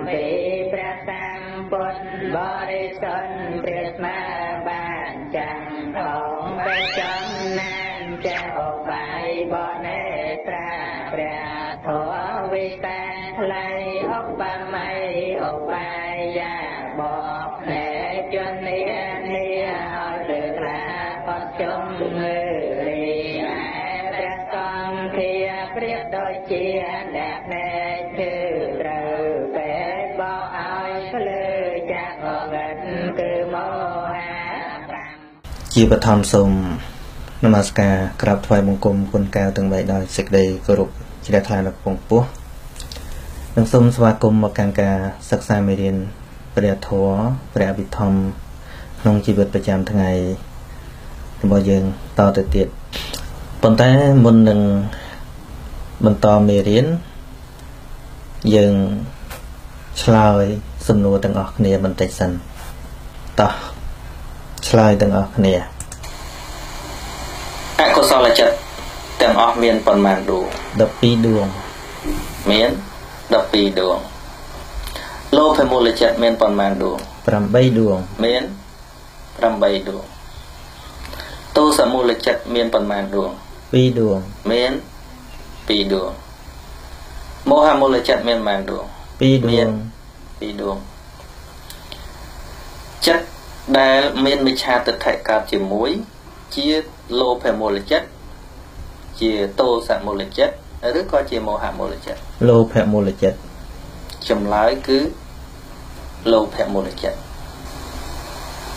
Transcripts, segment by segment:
ពីព្រះសម្ពុទ្ធបរិសុទ្ធព្រះស្មាបានចាំងផងទៅចំណានចាឧបាយបនេត្រាព្រះធម៌វិសាថ្លៃឧបម័យឧបាយយាបកណែជននានាឲ្យលើខ្លាផុតជំងឺរីឯព្រះសង្ឃាប្រៀបដូចជាអ្នកណែគឺត្រូវពេទ្យបកឲ្យភ្លឺចាក់ងងឹតគឺមោហៈ ជាបឋមសូមនមស្ការក្រាបថ្វាយបង្គំគុណកែវទាំងបីដោយសេចក្តីគោរពជ្រះថ្លាដល់ពងពោះ និងសូមស្វាគមន៍មកកាន់ការសិក្សាមេរៀនព្រះធម៌ព្រះអភិធម្មក្នុងជីវិតប្រចាំថ្ងៃរបស់យើងតទៅទៀត។ ប៉ុន្តែមុននឹងបន្តមេរៀន យើងឆ្លើយសំណួរទាំងអស់គ្នាបន្តិចសិន។ តោះឆ្លើយទាំងអស់គ្នា អកុសលចិត្តទាំងអស់មានប៉ុន្មានដួង? 12ដួង មាន12ដួង។ លោភមូលចិត្តមានប៉ុន្មានដួង? 8ដួង មាន8ដួង។ ទោសមូលចិត្តមានប៉ុន្មានដួង? 2ដួង មាន2ដួង។ មោហមូលចិត្តមានប៉ុន្មានដួង? 2ដួង 2ដួង។ ចិត្តដែលមានមិច្ឆាទិដ្ឋិកើតជាមួយ ជាលោភមូលចិត្ត ជាទោសមូលចិត្ត ឬក៏ជាមោហមូលចិត្ត? លោភមូលចិត្ត។ ចម្លើយគឺលោភមូលចិត្ត។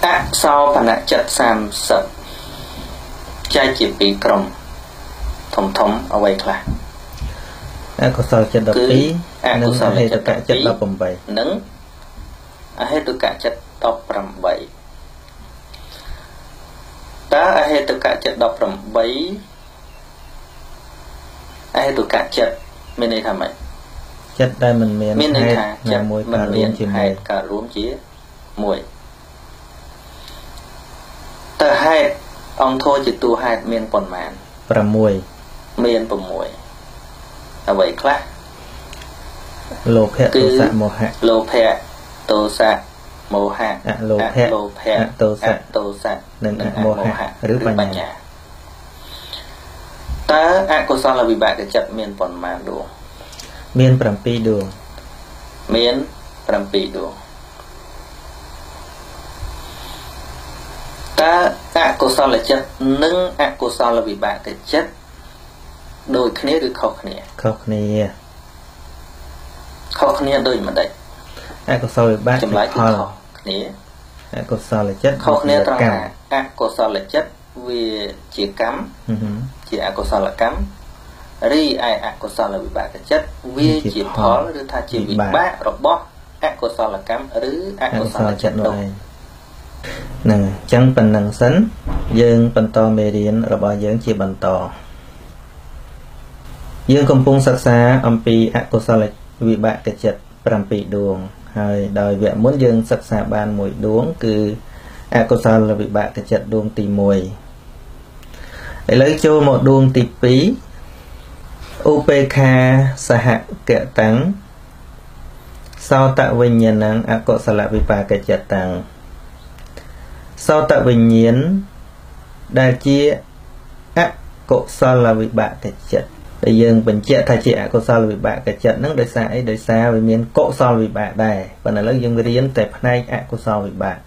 អសោបនចិត្ត30ចែកជាពីរក្រុមធំធំ អ្វីខ្លះ? អកុសលចិត្ត12 និងអហេតុកចិត្ត18 និងអហេតុកចិត្ត18។ តើអហេតុកចិត្ត18 អហេតុកចិត្តមានន័យថាម៉េច? ចិត្តដែលមិនមាន មានន័យថាចិត្តមួយកើតរួមជាមួយ កើតរួមជាមួយ។ តើហេតុអង្គធម៌ជាតួហេតុមានប៉ុន្មាន? 6 មាន6។ អ្វីខ្លះ? លោភៈ ទោសៈ មោហៈ លោភៈ ទោសៈ មោហៈ អលោភៈ លោភៈ ទោសៈ ទោសៈ និងអមោហៈឬបញ្ញា។ តើអកុសលវិបាកចិត្តមានប៉ុន្មានដួង? មាន7ដួង មាន7ដួង។ តើអកុសលចិត្តនិងអកុសលវិបាកចិត្តដូចគ្នាឬខុសគ្នា? ខុសគ្នា។ ខុសគ្នាដូចម្ដេច? អកុសលវិបាកចម្លើយគឺខុសគ្នា។ អកុសលចិត្តខុសគ្នាត្រង់ថា អកុសលចិត្តវាជាកម្ម ជាអកុសលកម្ម រីឯអកុសលវិបាកចិត្តវាជាផល ឬថាជាវិបាករបស់អកុសលកម្មឬអកុសលចិត្តនោះឯងហ្នឹង។ អញ្ចឹងប៉ុណ្ណឹងសិន យើងបន្តមេរៀនរបស់យើងជាបន្ត។ យើងកំពុងសិក្សាអំពីអកុសលវិបាកចិត្ត7ដួង ហើយដោយវគ្គមុនយើងសិក្សាបានមួយដួង គឺអកុសលវិបាកចិត្តដួងទី1។ ឥឡូវចូលមកដួងទី2 ឧបេក្ខាសហកតាំងសោតវិញ្ញាណអកុសលវិបាកចិត្តតាំង សោតវិញ្ញាណដែលជាអកុសលវិបាកចិត្ត ដែលយើងបញ្ជាក់ថាជាអកុសលវិបាកចិត្តហ្នឹងដោយសារអី? ដោយសារវាមានកុសលវិបាកដែរ ប៉ុន្តែឥឡូវយើងរៀនតែផ្នែកអកុសលវិបាក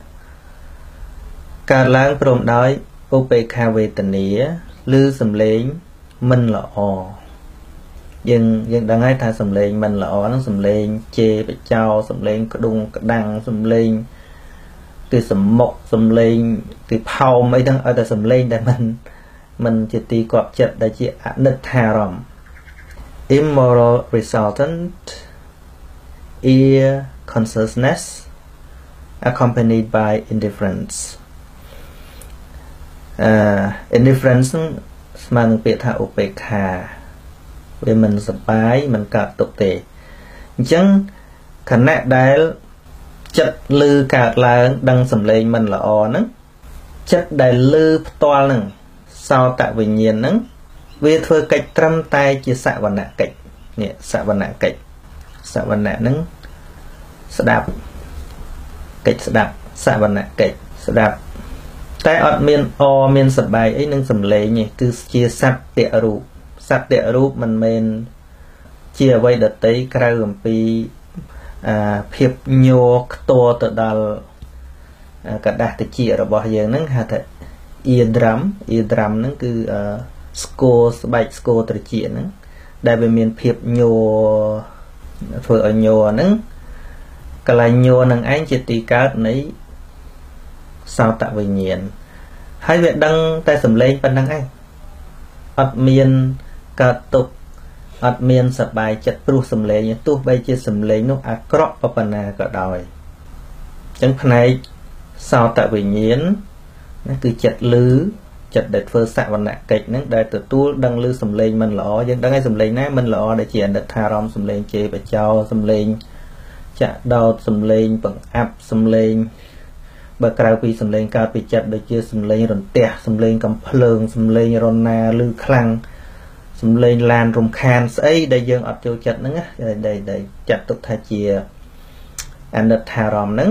កើតឡើងព្រមដោយឧបេក្ខាវេទនា ឬសំឡេងមិនល្អ។ យើងដឹងហើយថាសំឡេងមិនល្អហ្នឹង សំឡេងជេរបចោ សំឡេងក្ដុងក្ដាំង សំឡេងគឺសមុក សំឡេងគឺផោមអីហ្នឹង ឲ្យតែសំឡេងដែលមិនជាទីគាប់ចិត្ត ដែលជាអនិច្ចារម្មណ៍ immoral resultant ear consciousness accompanied by indifference អឺ indifference ស្មើនឹងពាក្យថាឧបេក្ខា វាមិនសប្បាយ មិនកើតទុកទេ។ អញ្ចឹងខណៈដែលចិត្តលឺកើតឡើងដឹងសំឡេងមិនល្អហ្នឹង ចិត្តដែលលឺផ្ទាល់ហ្នឹង សោតវិញ្ញាណហ្នឹង វាធ្វើកិច្ចត្រឹមតែជាសវនកិច្ច។ នេះសវនកិច្ច សវនៈហ្នឹង ស្ដាប់កិច្ចស្ដាប់សវនកិច្ចស្ដាប់តែអត់មានអមានសបាយអីនឹងសំឡេងទេគឺជាសត្យរូបសត្យរូបមិនមែនជាអ្វីដតីក្រៅអំពីភាពញ័រខ្ទរទៅដល់กระดาษតិចរបស់យើងហ្នឹងហៅថា ear drum ear drum ហ្នឹងគឺស្គរស្បែកស្គរត្រចៀកហ្នឹងដែលវាមានភាពញ័រធ្វើឲ្យញ័រហ្នឹងកន្លែងញ័រនឹងឯងជាទីកើតនៃសោតវិញ្ញាណហើយវាដឹងតែសំឡេងប៉ុណ្្នឹងឯងអត់មានកើតទុក្ខអត់មានសប្បាយចិត្តព្រោះសំឡេងទោះបីជាសំឡេងនោះអាក្រក់ប៉ុណ្ណាក៏ដោយអញ្ចឹងផ្នែកសោតវិញ្ញាណណាគឺចិត្តលឺចិត្តដែលធ្វើសវនកិច្ចហ្នឹងដែលទទួលដឹងលឺសំឡេងមិនល្អយើងដឹងហើយសំឡេងណាមិនល្អដែលជាអនិច្ចារម្មណ៍សំឡេងជេរបចោសំឡេងចាក់ដោតសំឡេងបង្អាប់សំឡេងបើក្រៅពីសំឡេងកើតពីចិត្តដូចជាសំឡេងរន្ទះសំឡេងកំភ្លើងសំឡេងរណាលឺខ្លាំងសំឡេងឡានរំខានស្អីដែលយើងអត់ចូលចិត្តហ្នឹងណាដែលចាត់ទុកថាជាអនិច្ចារម្មណ៍ហ្នឹង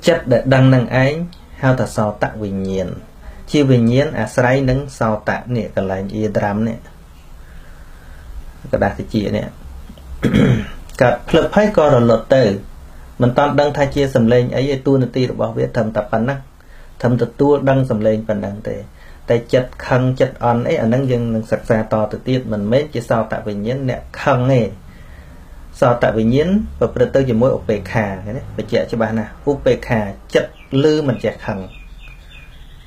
ចិត្តដែលដឹងនឹងឯងហៅថាសោតវិញ្ញាណជាវិញ្ញាណអាស្រ័យនឹងសោតៈនេះកន្លែងអ៊ីត្រាំនេះกระดาษតិចនេះកាត់ភ្លឹបហើយក៏រលត់ទៅមិនតាន់ដឹងថាជាសំឡេងអីឯតួនាទីរបស់វាត្រឹមតែប៉ុណ្ណាត្រឹមទទួលដឹងសំឡេងប៉ុណ្ណឹងទេតែចិត្តខឹងចិត្តអន់អីអាហ្នឹងយើងនឹងសិក្សាតទៅទៀតមិនមែនជាសោតវិញ្ញាណអ្នកខឹងទេសោតវិញ្ញាណប្រព្រឹត្តទៅជាមួយឧបេក្ខាឃើញទេបញ្ជាក់ច្បាស់ណាស់ឧបេក្ខាចិត្តលឺមិនចេះខឹង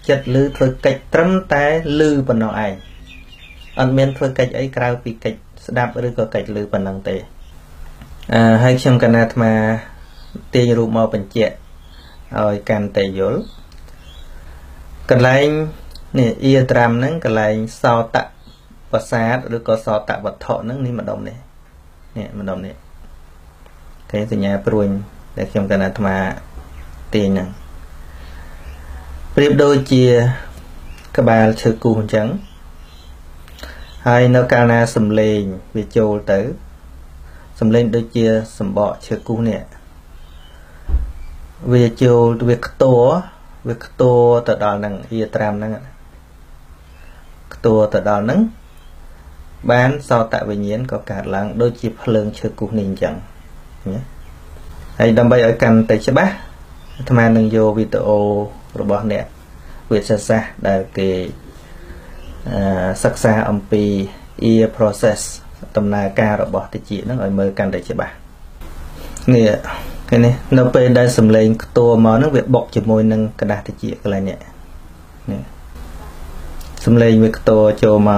ចិត្តលឺធ្វើកិច្ចត្រឹមតែលឺប៉ុណ្ណោះឯងអត់មានធ្វើកិច្ចអីក្រៅពីកិច្ចស្ដាប់ឬក៏កិច្ចលឺប៉ុណ្ណឹងទេហើយខ្ញុំកណាអាត្មាទាញរូបមកបញ្ជាក់ឲ្យកាន់តែយល់កន្លែងនេះអ៊ីត្រាំហ្នឹងកន្លែងសោតប្រសាទឬក៏សោតវត្ថុហ្នឹងនេះម្ដុំនេះនេះម្ដុំនេះគេសញ្ញាព្រួញដែលខ្ញុំកណាអាត្មាទាញហ្នឹងប្រៀបដូចជាក្បាលឈើគូសអញ្ចឹងហើយនៅកាលណាសំឡេងវាចូលទៅសំឡេងដូចជាសម្បកឈើគូសនេះវាចូលវាខ្ទរទៅដល់ហ្នឹងអ៊ីត្រាំហ្នឹងខ្ទរទៅដល់ហ្នឹងបានសោតវិញ្ញាណក៏កើតឡើងដូចជាភ្លើងឈើគូសនេះអញ្ចឹងណាហើយដើម្បីឲ្យកាន់តែច្បាស់អាត្មានឹងយកវីដេអូរបស់អ្នកវិទ្យាសាស្ត្រដែលគេសិក្សាអំពី ear process ដំណើរការរបស់តិចហ្នឹងឲ្យមើលកាន់តែច្បាស់នេះឃើញនេះនៅពេលដែលសំឡេងខ្ទរមកហ្នឹងវាបុកជាមួយនឹងกระดาษតិចកន្លែងនេះនេះសំឡេងវាខ្ទរចូលម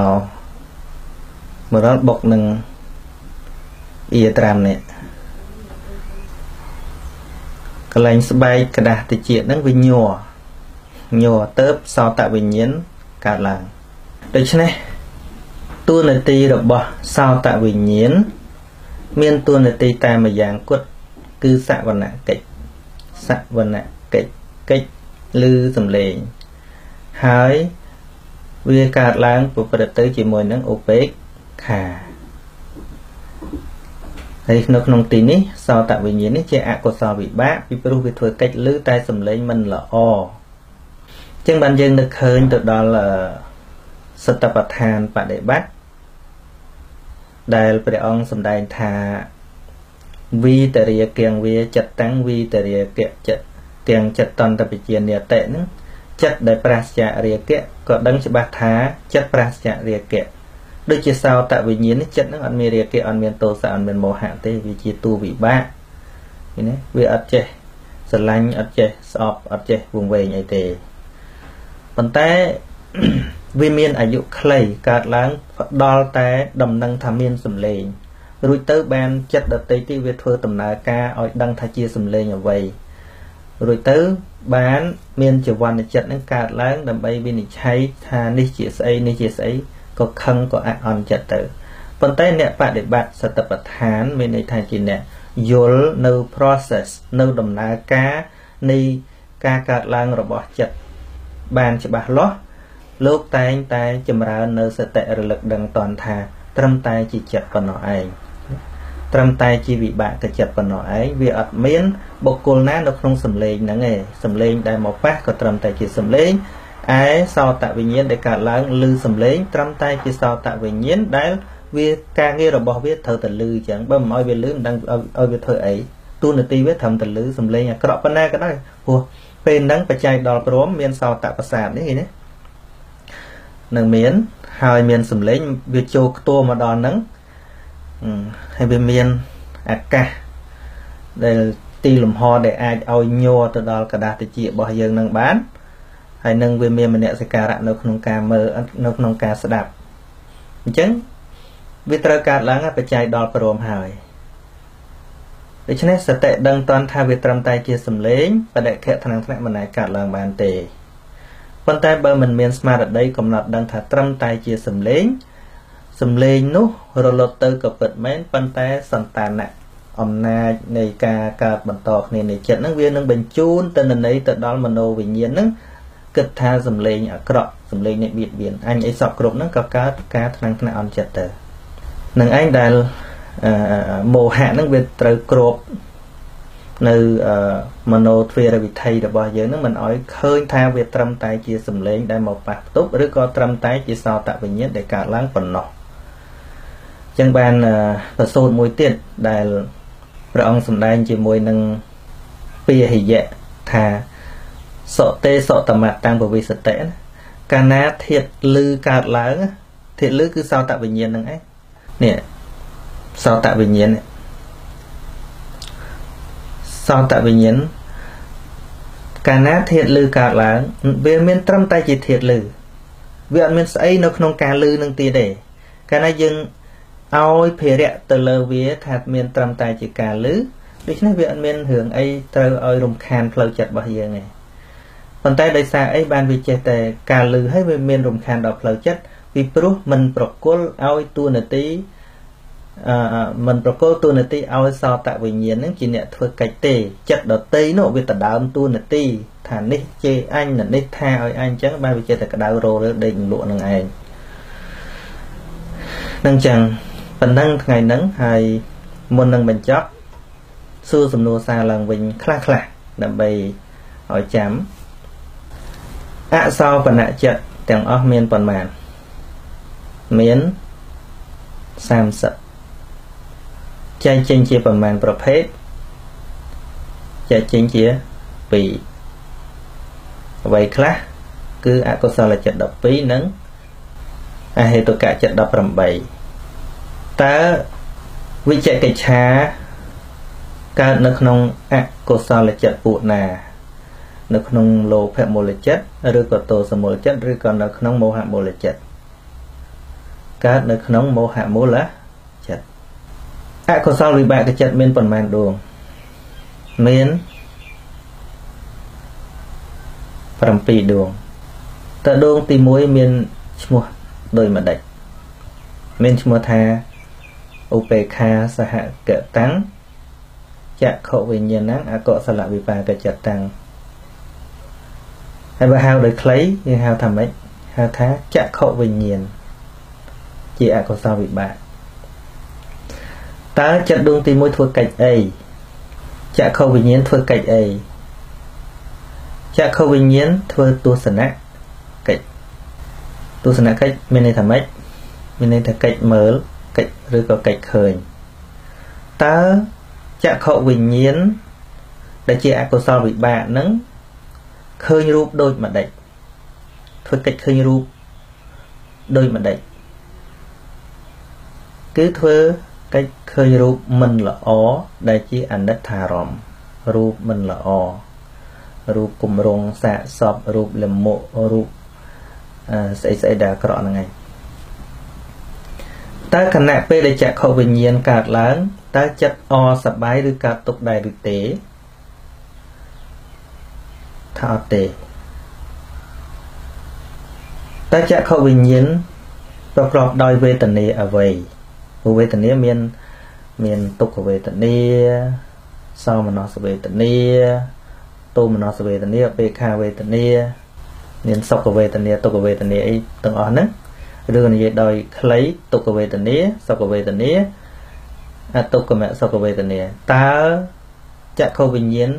កដល់បុកនឹងអ៊ីត្រាំនេះកន្លែងស្បែកกระดาษតិចហ្នឹងវាញ័រទៅសោតវិញ្ញាណកើតឡើងដូច្នេះតួនាទីរបស់សោតវិញ្ញាណមានតួនាទីតែម្យ៉ាងគត់គឺសវនកិច្ចសវនកិច្ចកិច្ចឮសំឡេងហើយវាកើតឡើងប្រព្រឹត្តទៅជាមួយនឹងឧបេក្ខាហើយនៅក្នុងទីនេះសោតវិញ្ញាណនេះជាអកុសលវិបាកពីព្រោះវាធ្វើកិច្ចឮតែសំឡេងមិនល្អអញ្ចឹងបានយើងនឹកឃើញទៅដល់សតបដ្ឋានបដិបត្តិដែលព្រះអង្គសម្ដែងថាវីតរិយគៀងវាចិត្តតាំងវីតរិយគៈចិត្តទាំងចិត្តតន្តបជានិតិហ្នឹងចិត្តដែលប្រាសចាករាគៈក៏ដឹងច្បាស់ថាចិត្តប្រាសចាករាគៈដូចជាសោតវិញ្ញាណនេះចិត្តហ្នឹងអត់មានរាគៈអត់មានទោសៈអត់មានមោហៈទេវាជាតួវិបាកឃើញទេវាអត់ចេះស្រឡាញ់អត់ចេះស្អប់អត់ចេះវង្វេងអីទេប៉ុន្តែវាមានអាយុខ្លីកើតឡើងផ្ដល់តែដំណឹងថាមានសំឡេងរួចទៅបានចិត្តដតីទីវាធ្វើដំណើរការឲ្យដឹងថាជាសំឡេងអ្វីរួចទៅបានមានចវន្តចិត្តនឹងកើតឡើងដើម្បីវិនិច្ឆ័យថានេះជាស្អីនេះជាស្អីក៏ខឹងក៏អន់ចិត្តទៅប៉ុន្តែអ្នកបដិបត្តិសតិប្បដ្ឋានមានន័យថាជាអ្នកយល់នៅ process នៅដំណើរការនៃការកើតឡើងរបស់ចិត្តបានច្បាស់លាស់លោកតែងតែចម្រើននៅសតិរលឹកដឹងតន់ថាត្រឹមតែជាចិត្តប៉ុណ្ណោះឯង ត្រឹមតែជាវិបាកចិត្តប៉ុណ្ណោះឯងវាអត់មានបុគ្គលណានៅក្នុងសំឡេងហ្នឹងឯងសំឡេងដែលមកប៉ះក៏ត្រឹមតែជាសំឡេងឯសោតវិញ្ញាណដែលកើតឡើងឮសំឡេងត្រឹមតែជាសោតវិញ្ញាណដែលវាការងាររបស់វាត្រូវតែឮអញ្ចឹងបើមិនឲ្យវាឮមិនដឹងឲ្យវាធ្វើអីតួនាទីវាត្រឹមតែឮសំឡេងអាក្រក់ប៉ុណ្ណាក៏ដោយព្រោះពេលហ្នឹងបច្ច័យដល់ព្រមមានសោតប្រសាទនេះឃើញទេនឹងមានហើយមានសំឡេងវាចូលខ្ទរមកដល់ហ្នឹងហើយវាមានអាកាសដែលទីលំហដែលអាចឲ្យញ័រទៅដល់กระดาษតិចរបស់យើងនឹងបានហើយនឹងវាមានមនសិការៈនៅក្នុងការមើលនៅក្នុងការស្ដាប់អញ្ចឹងវាត្រូវកើតឡើងបច្ច័យដល់ព្រមហើយដូច្នេះសតិដឹងតន់ថាវាត្រឹមតែជាសំឡេងបដិខៈថ្នាំងថ្នាក់មិនអាចកើតឡើងបានទេប៉ុន្តែបើមិនមានស្មារតីកំណត់ដឹងថាត្រឹមតែជាសំឡេងសំឡេងនោះរលត់ទៅក៏ពិតមែនប៉ុន្តែសន្តានៈអំណាចនៃការកើតបន្តគ្នានៃចិត្តហ្នឹងវានឹងបញ្ជូនទិន្នន័យទៅដល់មโนវិញ្ញាណហ្នឹងគិតថាសំឡេងអាក្រក់សំឡេងនេះបៀតបៀនអញអីសពគ្រប់ហ្នឹងក៏កើតការថ្នាំងថ្នាក់អន់ចិត្តទៅនឹងឯងដែលមោហៈហ្នឹងវាត្រូវគ្របនៅមโนទ្វេរវិថីរបស់យើងហ្នឹងមិនឲ្យឃើញថាវាត្រឹមតែជាសំឡេងដែលមកប៉ះផ្ទប់ឬក៏ត្រឹមតែជាសោតវិញ្ញាណដែលកើតឡើងប៉ុណ្ណោះចឹងបានប្រសូតមួយទៀតដែលព្រះអង្គសម្ដែងជាមួយនឹងពាហិយៈថាសុទេសតមតាំងពវិសតិណាកាលណាធាតុលឺកើតឡើងធាតុលឺគឺសោតវិញ្ញាណហ្នឹងឯងនេះសោតវិញ្ញាណសោតវិញ្ញាណកាលណាធាតុលឺកើតឡើងវាមានត្រឹមតែជាធាតុលឺវាអត់មានស្អីនៅក្នុងការលឺនឹងទៀតទេកាលណាយើងឲ្យភារៈទៅលើវាថាមានត្រឹមតែជាការលឺដូច្នេះវាអត់មានរឿងអីត្រូវឲ្យរំខានផ្លូវចិត្តរបស់យើងទេប៉ុន្តែដោយសារអីបានវាចេះតែការលឺហើយវាមានរំខានដល់ផ្លូវចិត្តពីព្រោះមិនប្រគល់ឲ្យតួនាទីមិនប្រគល់តួនាទីឲ្យសោតវិញ្ញាណនឹងជាអ្នកធ្វើកិច្ចទេចិត្តដតីនោះវាដដើមតួនាទីថានេះជេរអញនេះថាឲ្យអញអញ្ចឹងបានវាចេះតែក្តៅរោលដេកលក់នឹងឯងនឹងចឹងប៉ុណ្ណឹងថ្ងៃហ្នឹងហើយមុននឹងបញ្ចប់សួរសំណួរសារឡើងវិញខ្លះខ្លះដើម្បីឲ្យចាំអសោបនចិត្តទាំងអស់មានប៉ុន្មានមាន30ចែកចេញជាប៉ុន្មានប្រភេទចែកចេញជា2អ្វីខ្លះគឺអកុសលចិត្ត12និងអហេតុកចិត្ត18តើវិជ្ជកិច្ឆាកើតនៅក្នុងអកុសលចិត្តពួកណានៅក្នុងលោភមូលចិត្តឬក៏ទោសមូលចិត្តឬក៏នៅក្នុងមោហមូលចិត្តកើតនៅក្នុងមោហមូលចិត្តអកុសលវិបាកចិត្តមានប៉ុន្មានដួងមាន7ដួងតើដួងទី1មានឈ្មោះដូចម្ដេចមានឈ្មោះថាឧបេក្ខាសហកតាំងចក្ខុវិញ្ញាណអកុសលវិបាកចិត្តតាំងហើយបើហៅដោយខ្លីយើងហៅថាម៉េចហៅថាចក្ខុវិញ្ញាណជាអកុសលវិបាកតើចិត្តដួងទី1ធ្វើកិច្ចអីចក្ខុវិញ្ញាណធ្វើកិច្ចអីចក្ខុវិញ្ញាណធ្វើទស្សនកិច្ចទស្សនកិច្ចមានន័យថាម៉េចមានន័យថាកិច្ចមើលកិច្ចឬក៏កិច្ចឃើញតើចក្ខុវិញ្ញាណដែលជាអកុសលវិបាកហ្នឹងឃើញរូបដូចម្ដេចធ្វើកិច្ចឃើញរូបដូចម្ដេចគឺធ្វើកិច្ចឃើញរូបមិនល្អដែលជាអនិច្ចារម្មណ៍រូបមិនល្អរូបគម្រងសាកសពរូបលមុរូបស្អីស្អីដែលអាក្រក់ហ្នឹងឯងតើខណៈពេលដែលចក្ខុវិញ្ញាណកើតឡើងតើចិត្តអសប្បាយឬកើតទុក្ខដែរឬទេថាអត់ទេតើចក្ខុវិញ្ញាណប្រកបដោយវេទនាអ្វីព្រោះវេទនាមានទុក្ខវេទនាសោមនស្សវេទនាទោមនស្សវេទនាឧបេក្ខាវេទនាមានសុខវេទនាទុក្ខវេទនាអីទាំងអស់ហ្នឹងឬនិយាយដោយខ្លីទុក្ខវេទនាសុខវេទនា អទុក្ខមសុខវេទនាតើចក្ខុវិញ្ញាណ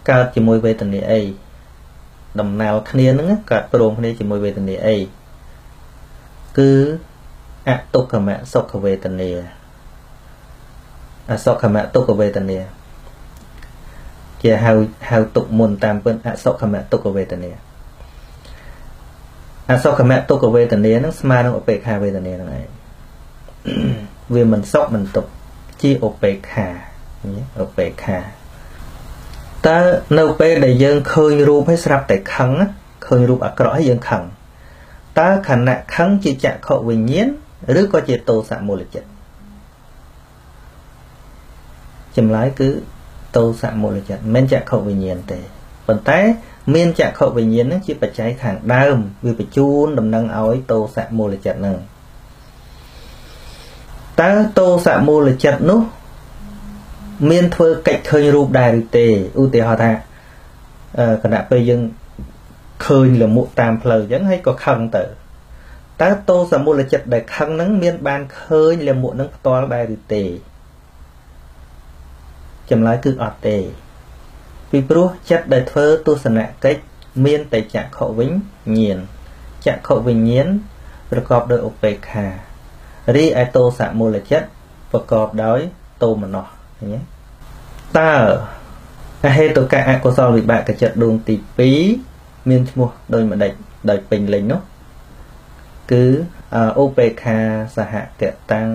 កើតជាមួយវេទនាអីដំណើរគ្នាហ្នឹងកើតព្រមគ្នាជាមួយវេទនាអីគឺអទុក្ខមសុខវេទនាអសុខមទុក្ខវេទនាជាហៅទុក្ខមុនតាមពិតអសុខមទុក្ខវេទនាអសុខមទុក្ខវេទនាហ្នឹងស្មើនឹងឧបេក្ខាវេទនាហ្នឹងឯងវាមិនសុខមិនទុក្ខជាឧបេក្ខាឧបេក្ខាតើនៅពេលដែលយើងឃើញរូបហើយស្រាប់តែខឹងឃើញរូបអាក្រក់ហើយយើងខឹងតើខណៈខឹងជាចក្ខុវិញ្ញាណឬក៏ជាទោសមូលចិត្តចម្លើយគឺទោសមូលចិត្តមិនមែនចក្ខុវិញ្ញាណទេប៉ុន្តែមានចក្ខុវិញ្ញាណហ្នឹងជាបច្ច័យខាងដើមវាបញ្ជូនដំណឹងឲ្យទោសមូលចិត្តហ្នឹងតើទោសមូលចិត្តនោះមានធ្វើកិច្ចឃើញរូបដែរឬទេឧទាហរណ៍ថាខណៈពេលយើងឃើញលមុខតាមផ្លូវអញ្ចឹងហើយក៏ខឹងទៅតើទោសមូលចិត្តដែលខឹងហ្នឹងមានបានឃើញលមុខហ្នឹងផ្ទាល់ដែរឬទេចម្លើយគឺអត់ទេពីព្រោះចិត្តដែលធ្វើទស្សនកិច្ចមានតែចក្ខុវិញ្ញាណចក្ខុវិញ្ញាណប្រកបដោយឧបេក្ខារីឯទោសមូលចិត្តប្រកបដោយទោមនស្សឃើញទេតើអហេតុកៈអកុសលវិបាកចិត្តដួងទី2មានឈ្មោះដូចម្ដេចដោយពេញលេញនោះគឺឧបេក្ខាសហកតាំង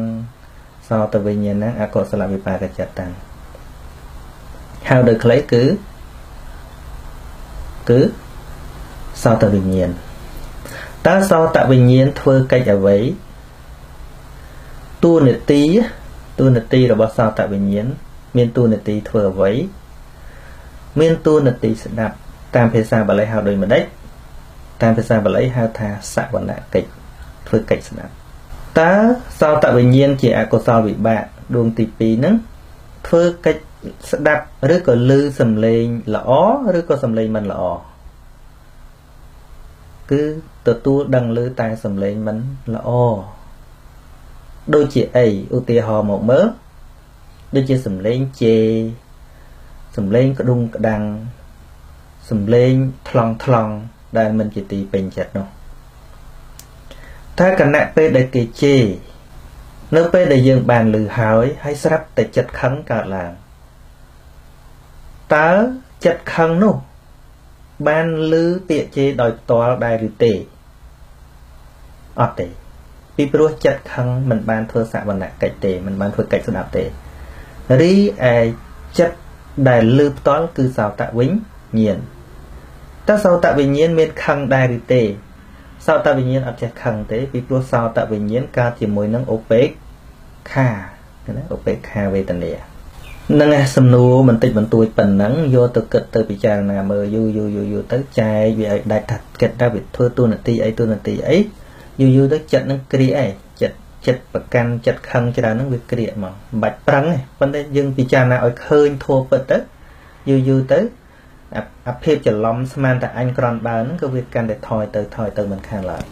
សោតវិញ្ញាណអកុសលវិបាកចិត្តតាំងហៅដោយខ្លីគឺសោតវិញ្ញាណតើសោតវិញ្ញាណធ្វើកិច្ចអ្វីតួនាទីរបស់សោតវិញ្ញាណមានតួនាទីធ្វើអ្វីមានតួនាទីស្ដាប់តាមភាសាបាលីហៅដូចម្ដេចតាមភាសាបាលីហៅថាសវនកិច្ចធ្វើកិច្ចស្ដាប់តើសោតវិញ្ញាណជាអកុសលវិបាកដួងទី2ហ្នឹងធ្វើកិច្ចស្ដាប់ឬក៏ឮសំឡេងល្អឬក៏សំឡេងមិនល្អគឺទទួលដឹងឮតែសំឡេងមិនល្អដូចជាអីឧទាហរណ៍មកមើលដូចជាសំឡេងជេរសំឡេងក្ដុងក្ដាំងសំឡេងថ្លង់ថ្លង់ដែលមិនជាទីពេញចិត្តនោះតែគណៈពេលដែលគេជេរនៅពេលដែលយើងបានឮហើយហើយស្រាប់តែចិត្តខឹងកើតឡើងតើចិត្តខឹងនោះបានឮពាក្យជេរដោយផ្ទាល់ដែរឬទេអត់ទេពីព្រោះចិត្តខឹងមិនបានធ្វើសវនកិច្ចទេមិនបានធ្វើកិច្ចស្ដាប់ទេរីឯចិត្តដែលឮផ្ទាល់គឺសោតវិញ្ញាណតើសោតវិញ្ញាណមានខឹងដែរឬទេសោតវិញ្ញាណអត់ចេះខឹងទេពីព្រោះសោតវិញ្ញាណកើតជាមួយនឹងឧបេក្ខាណាឧបេក្ខាវេទនានឹងឯសំណួរបន្តិចបន្តួចប៉ុណ្ណឹងយកទៅគិតទៅពិចារណាមើលយូរយូរយូរយូរទៅចែកវាឲ្យដាច់ថាគិតថាវាធ្វើតួនាទីអីតួនាទីអីយូរយូរទៅចិត្តនឹងគ្រាកឯងចិត្តប្រកាន់ចិត្តខឹងច្រើនហ្នឹងវាគ្រាកមកមិនបាច់ប្រឹងទេប៉ុន្តែយើងពិចារណាឲ្យឃើញធัวពិតទៅយូរយូរទៅអាភាពច្រឡំស្មានតែអញក្រន់បើហ្នឹងក៏វាកាន់តែថយទៅមិនខានឡើយ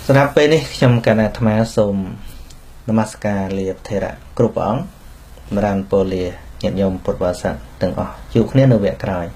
សម្រាប់ពេលនេះខ្ញុំកណ្ណាអាត្មាសូមនមស្ការលាព្រះថេរៈគ្រប់ព្រះអង្គមរានពលលាញាតិញោមពុទ្ធបរិស័ទទាំងអស់ជួបគ្នានៅវគ្គក្រោយ